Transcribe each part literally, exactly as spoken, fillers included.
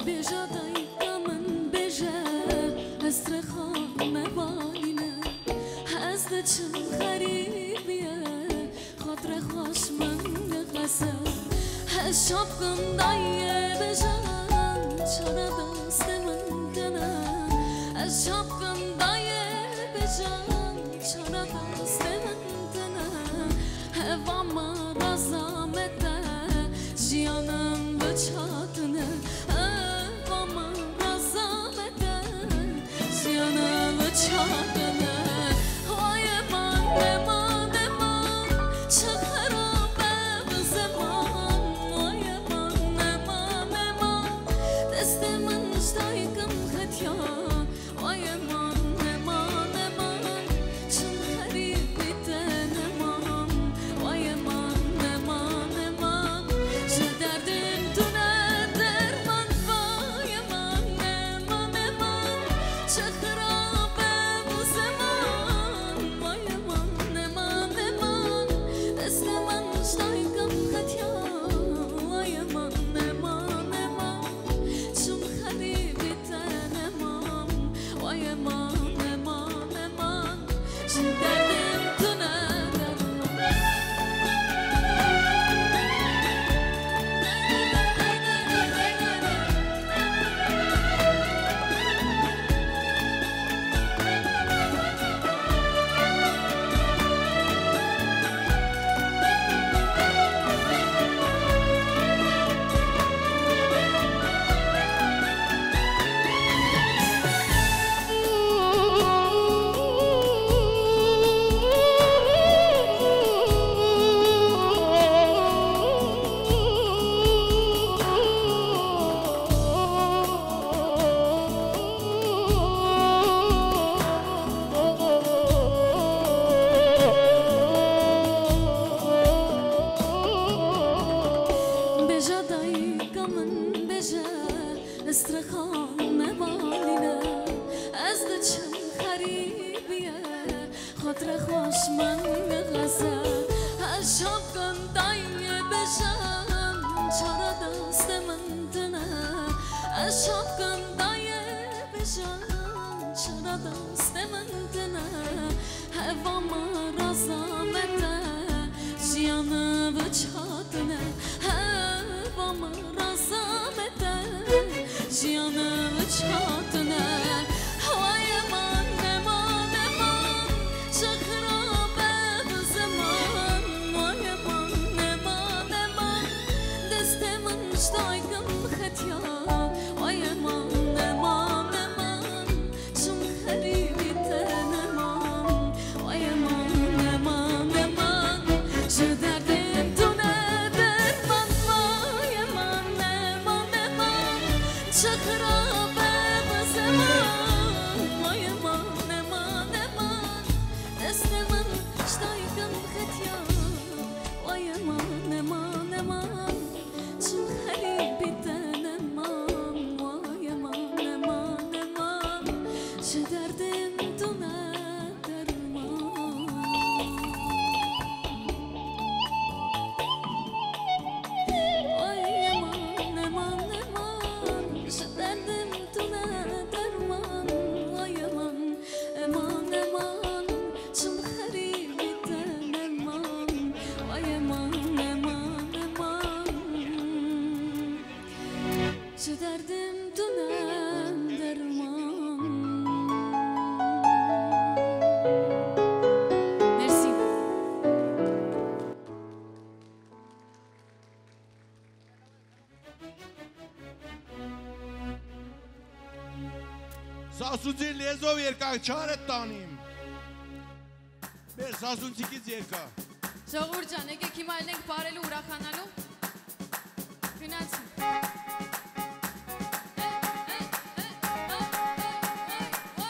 Bêje dayika min, bêje, ez rexan me balîne, ez diçim xerîbiye, xatirê xweş min nixese. Ez şapkim dayê bêje, çara destê min tine. Ez şapkim dayê bêje, çara destê min tine. Heva me reza me te, jiyanim biçatine. Heva me reza me te, jiyana biçatine. Waye man, neman, neman, çi xerab e bi zeman. Waye man, neman, neman, destê min ji daykim xetiya. Waye man, neman, neman, çim xerîbî te nemam. Waye man, neman, neman, ji derdên tune derman. Waye man, neman, neman, çi xirab e bu zeman. Waye man, neman, neman, destê min ji daykim xetiya. Waye man, neman, neman, çim xerîbî te nemam. Waye man, neman, neman, ji derdên tune derman. Bêje dayika min, bêje, ez rexan me balîne, ez diçim xerîbiye, xatirê xweş min nixese. Ez şapkim dayê bêje, çara destê min tine. Ez şapkim dayê bêje, çara destê min tine. Heva me reza me te, jiyan biçatine. Heva me reza me te, jiyan biçatine. Waye man, neman, neman, çi xirab e bi zeman. Waye man, neman, neman, destê min ji daykim xetiya. Waye man, neman, neman, çim xerîbî te nemam. Waye man, neman, neman, ji derdên tune derman. Waye man, neman, neman, çi xirab e bi zeman. Waye man, neman, neman, destê min ji daykim xetiya. Waye man, neman, neman, çim xerîbî te nemam. Waye man, neman, neman, ji derdên tune derman. Waye man, neman, neman, ji derdên tune derman. Waye man, neman, neman, çim xerîbî te nemam. Waye man, neman, neman, ji derdên tune derman. Merci. Sasûcî lêzo wêrka çaret tanîm. Bê sasûncîkî zêrka. Şoxûr can, eke kîma leng parelo û raxanalo. Finansî. Hey, hey, hey, hey, hey, hey, hey, hey.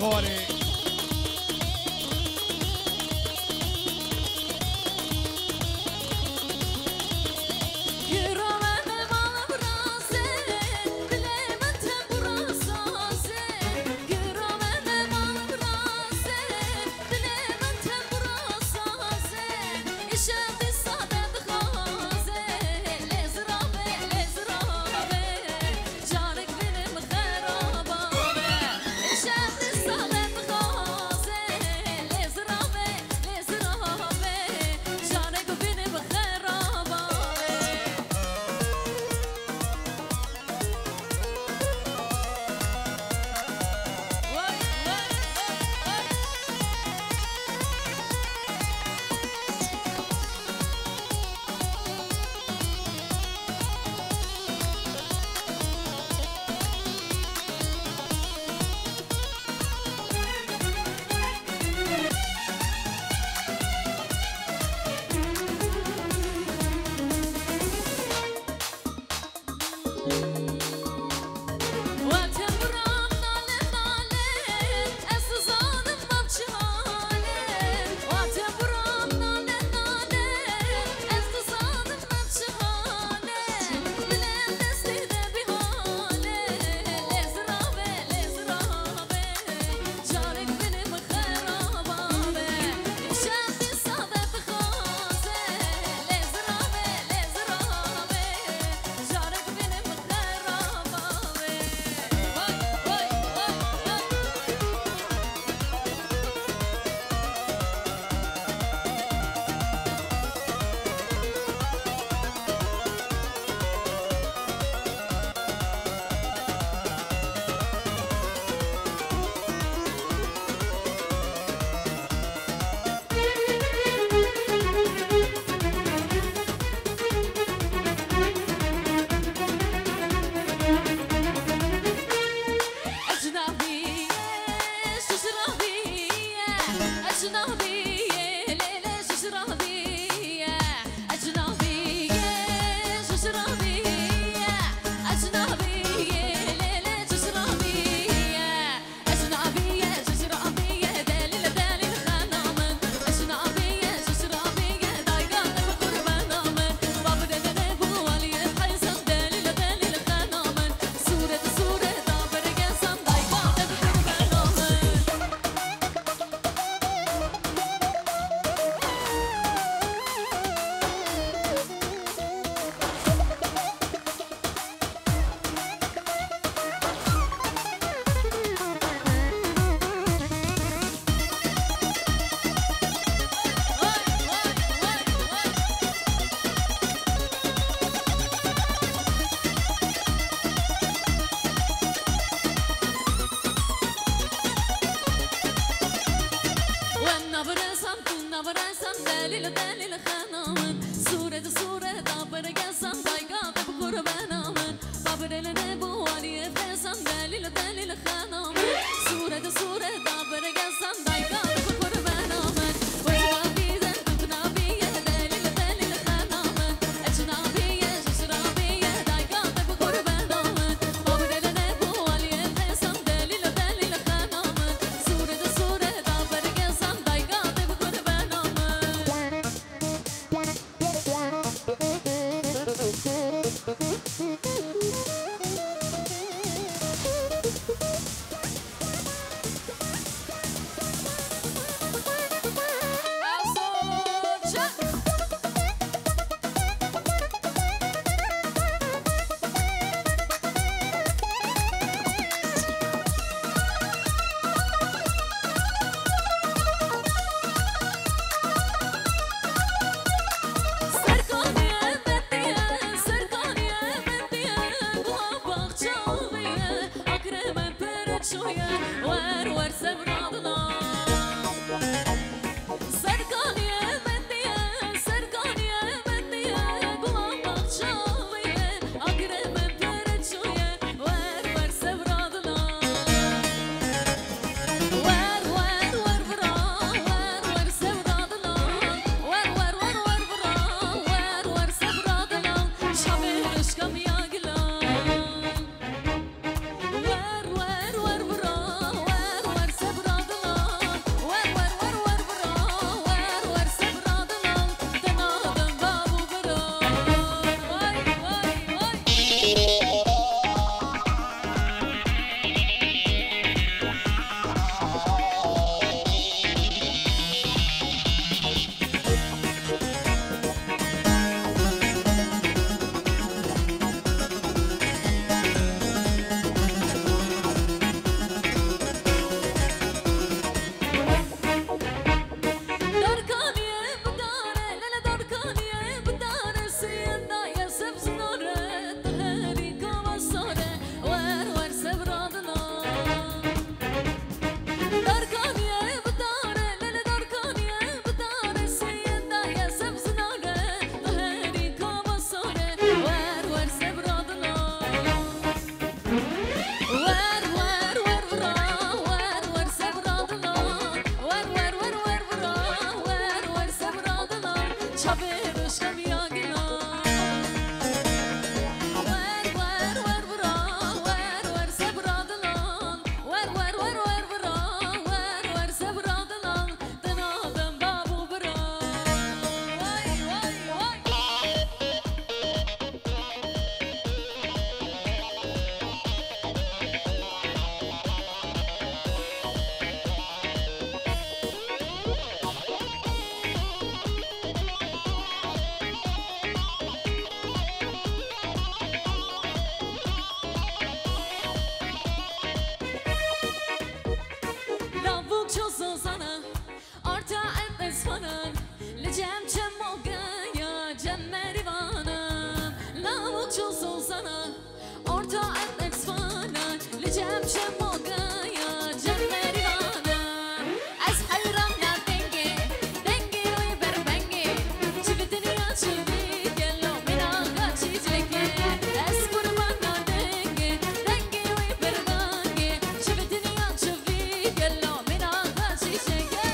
Warê. Çavê rojkemiya gilan. Wer, wer, wer bira, wer, wer sebra dilan. Wer, wer, wer, wer bira, wer, wer sebra dilan. Dina bin bav û bira. Way, way, way. Lavûk ço zozana, orta et esfanan, li cem çemo geya cem merîvanan. Lavûk ço zozana, orta et esfanan, li cem çemo geya cem merîvanan. Ez heyran na dengê, dengê wê berbengê. Çi bi dinya çi vî gelo min axa çîçekê. Ez qurban na dengê, dengê wê berbengê. Çi bi dinya çi vî gelo min axa çîçekê.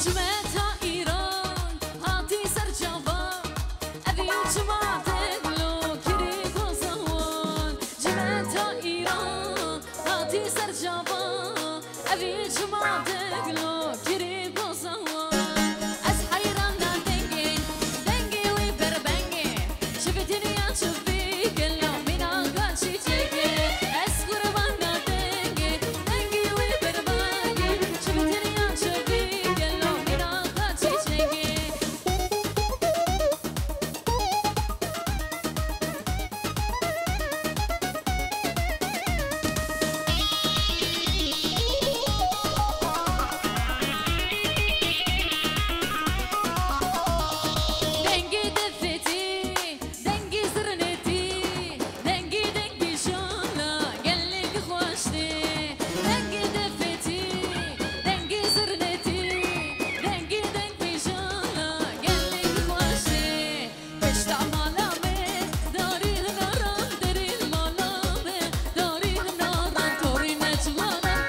Çimeta Îran hatî ser çavan, evî çima deglo kirî gozawan. Çimeta Îran hatî ser çavan, evî çima deglo kirî gozawan. Ez heyran na dengê, dengê wê berbengê. Çi bi dinya çi vî gelo min axa çîçekê. Ez qurban na dengê, dengê wê berbengê. Çi bi dinya çi vî gelo min axa çîçekê. Dengê defetî, dengê zirnetî, dengê dengbêjana gelek xweş tê. Dengê defetî, dengê zirnetî, dengê dengbêjana gelek xweş tê. Pişta mala me, darî hinaran, derî mala me, darî hinaran, torî me ciwanan,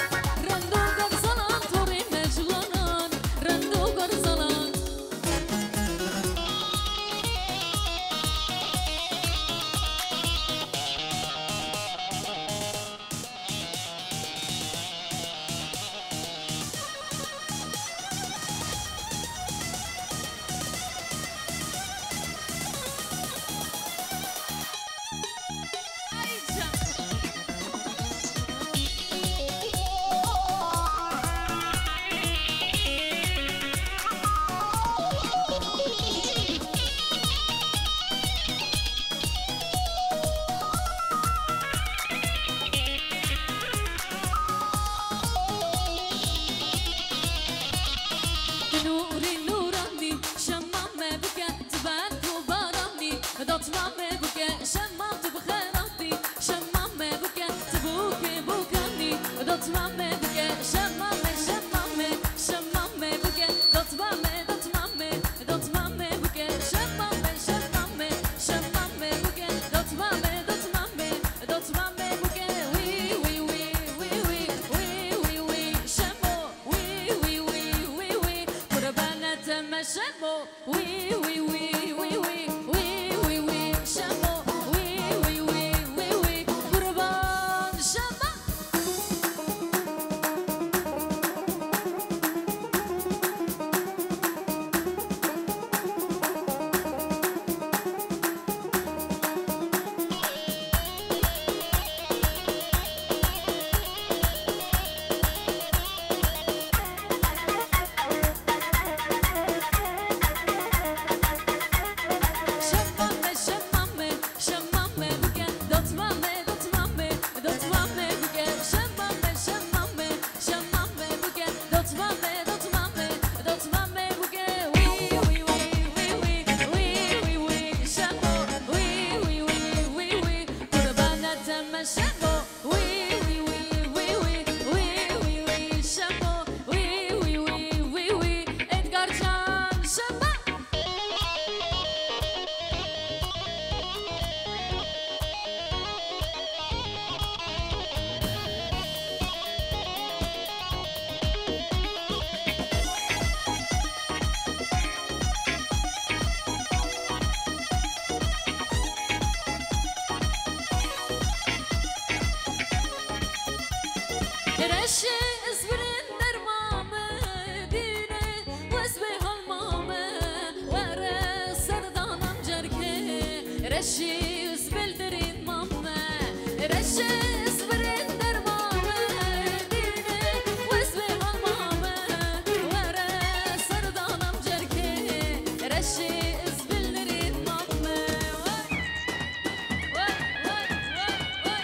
rendo gerzalan, torî me ciwanan, rendo gerzalan. Nûrê nûranî, şema me bike, tu berf û baranî, dotma me bike, şema tu bi xeratî, şema me bike, tu bûkê bûkanî, dotma me bike, şema me, şema me, şema me bike, dotma me, dotma me, dotma me bike, şema me, şema me, şema me bike, dotma me, dotma me, dotma me bike, wî, wî, wî, wî, wî, wî, wî, wî, şemo, wî, wî, wî, wî, wî, qurbana te me şemo, wî, wî, wî, wî, wî, wî, wî, wî, şemo, wî, wî, wî, wî, wî, qurban şema. Şîz bildirîn mame, reşiz birên dermame, dîne wez ve halmame, were serdanam cerke, reşiz bildirîn mame. Vay, vay, vay, vay, vay.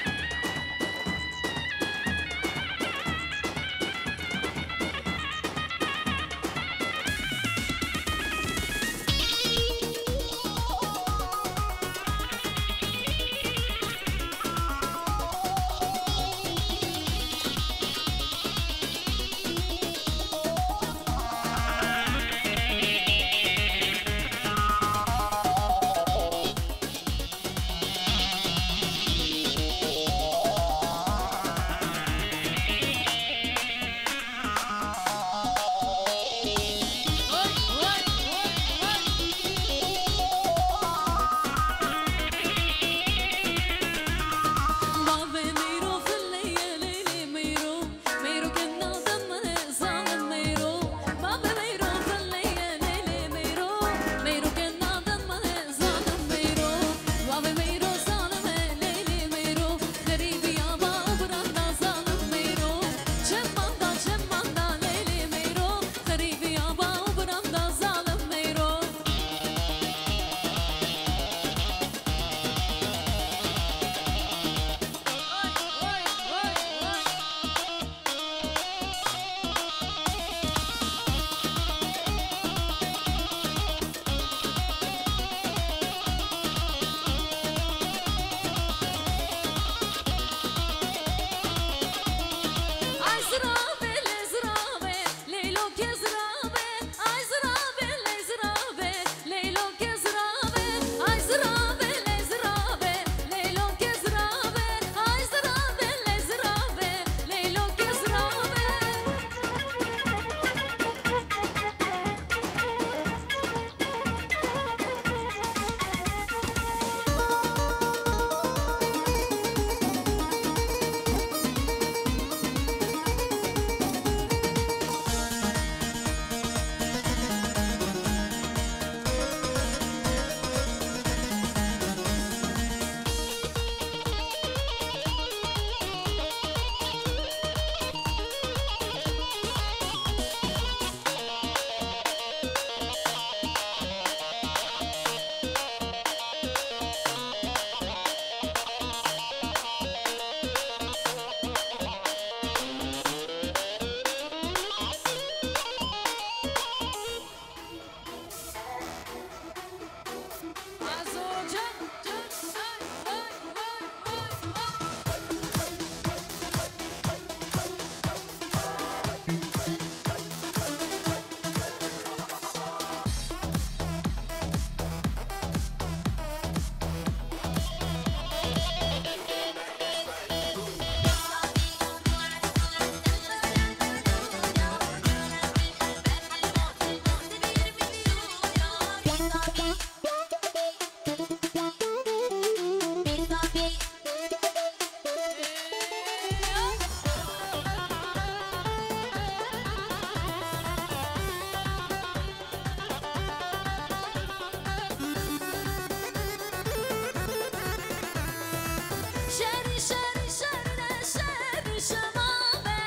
Şerî, şerî, şerî de şerî şema me.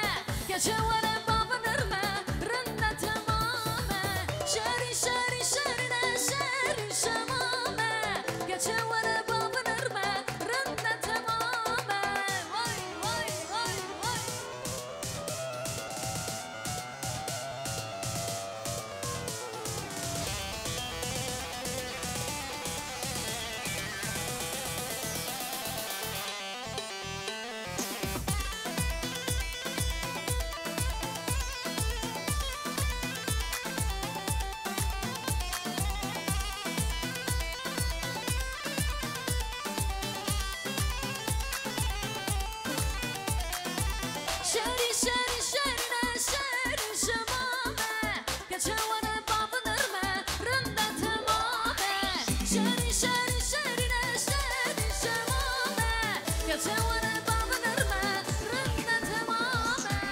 Keçe were bavin irme, rinde temam e. Şerî, şerî, şerî de şerî şema me. Keçe were bavin irme, rinde temam e. Vay, vay, vay, vay. Şerî, şerî, şerî de şerî şema me. Keçe were bavin irme, rinde temam e. Şerî, şerî, şerî de şerî şema me. Keçe were bavin irme, rinde temam e.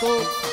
Ko